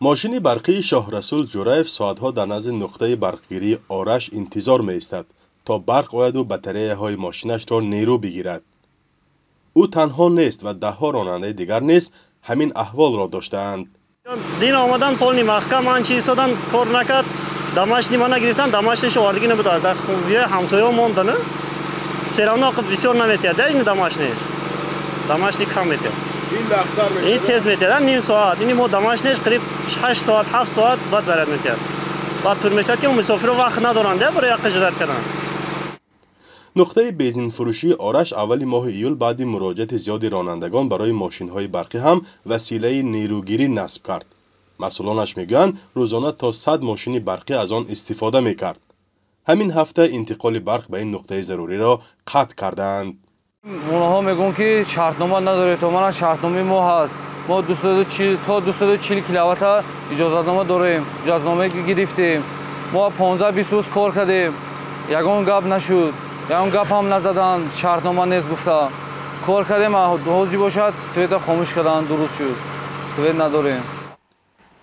Мошини барқии Шоҳрасул Ҷураев соатҳо дар назди нуқтаи барқгирии Ораш интизор меистад, то барқ ояду батареяҳои мошинашро нерӯ бигирад. Ӯ танҳо нест ва даҳҳо ронандаи дигар низ ҳамин аҳволро доштаанд. Дин омадан полный маҳкам анчи истодан, кор накард. Домашний мана гирифтан, домашний ш овардагӣ набуд. Дар ҳамсояҳо мондан. Всё равно бисёр наметиҳад ин домашний. Домашний кам метиҳад. Ин тез метиҳад, ним соат. Ини мо домашний ш қариб 8 соат, 7 соат баъд заряд метиҳад. Баъд пур мешавад, ки мусофиро вақт надоранд барои яққа ждать кардан. Нуқтаи бензинфурӯшии Ораш аввали моҳи июл баъди муроҷиати зиёди ронандагон барои мошинҳои барқӣ ҳам василаи нерӯгирӣ насб кард. Масъулонаш мегӯянд, рӯзона то 100 мошини барқӣ аз он истифода мекард. Ҳамин ҳафта интиқоли барқ ба ин нуқтаи заруриро қатъ кардаанд. Онҳо мегӯянд, ки шартнома надоред. То мана шартномаи мо ҳаст. Мо то 240 киловатта иҷозатнома дорем, иҷозатнома гирифтем. Мо 15-20 рӯз кор кардем, ягон гап нашуд, ягон гап ҳам назаданд, шартнома нест гуфта. Кор кардем, ҳозир бошад, свет а хомӯш карданд, дуруст шуд, свет надорем.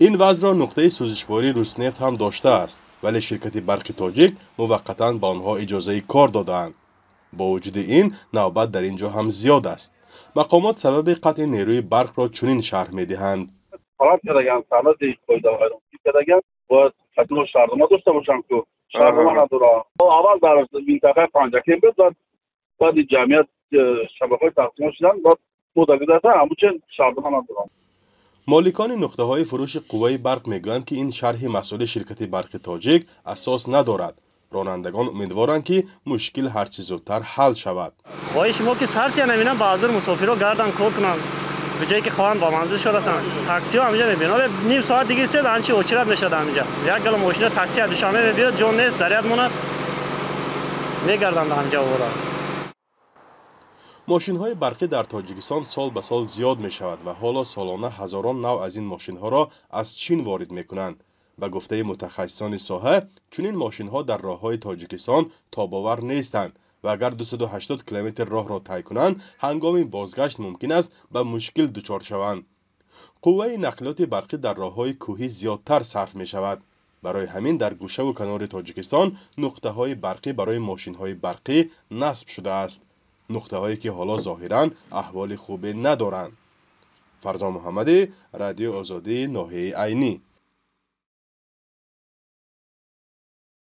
Ин вазъро нуқтаи сӯзишвории Руснефт ҳам доштааст, вале ширкати Барқи Тоҷик муваққатан ба онҳо иҷозаи кор додаанд. Бо вуҷуди ин, навбат дар ин ҷо ҳам зиёд аст. Мақомот сабаби қатъи нерӯи барқро чунин шарҳ медиҳанд. Талаб кардаган, санади қоидавайронкунӣ кардаган, бояд ҳатмо шартнома дошта бошанд ку, шартнома надоранд. Аввал дар минтақаи Панҷакент буд, баъд баъди ҷамъият шабакаҳои тақсимот шуданд, баъд мудда гузашта, ҳамучен шартнома надоранд. Моликони нуқтаҳои фурӯши қувваи барқ мегӯянд, ки ин шарҳи масъули ширкати Барқи Тоҷик асос надорад. Ронандагон умедворанд, ки мушкил ҳарчи зудтар ҳал шавад. Хоҳиши мо ки сартия наминам ба ҳазур мусофиро гардан кор кунанд, ба ҷое ки хоҳанд, ба манзилшон расанд. Таксиҳо ҳаминҷа мебинанд, ним соат дига истед, анчи очередь мешавад. Ҳаминҷа як гала мошина такси аз Душанбе мебиёд, ҷо нест, заряд монад, мегарданд ҳаминҷа овора. Мошинҳои барқӣ дар Тоҷикистон сол ба сол зиёд мешавад ва ҳоло солона ҳазорон нав аз ин мошинҳоро аз Чин ворид мекунанд. Ба гуфтаи мутахассисони соҳа, чунин мошинҳо дар роҳҳои Тоҷикистон тобовар нестанд ва агар 280 километр роҳро тай кунанд, ҳангоми бозгашт мумкин аст ба мушкил дучор шаванд. Қувваи нақлиёти барқӣ дар роҳҳои кӯҳӣ зиёдтар сарф мешавад. Барои ҳамин дар гӯшаву канори Тоҷикистон нуқтаҳои барқӣ барои мошинҳои барқӣ насб шудааст, нуқтаҳое ки ҳоло зоҳиран аҳволи хубе надоранд. Фарзон Муҳаммадӣ, Радиои Озодӣ, ноҳияи Айнӣ.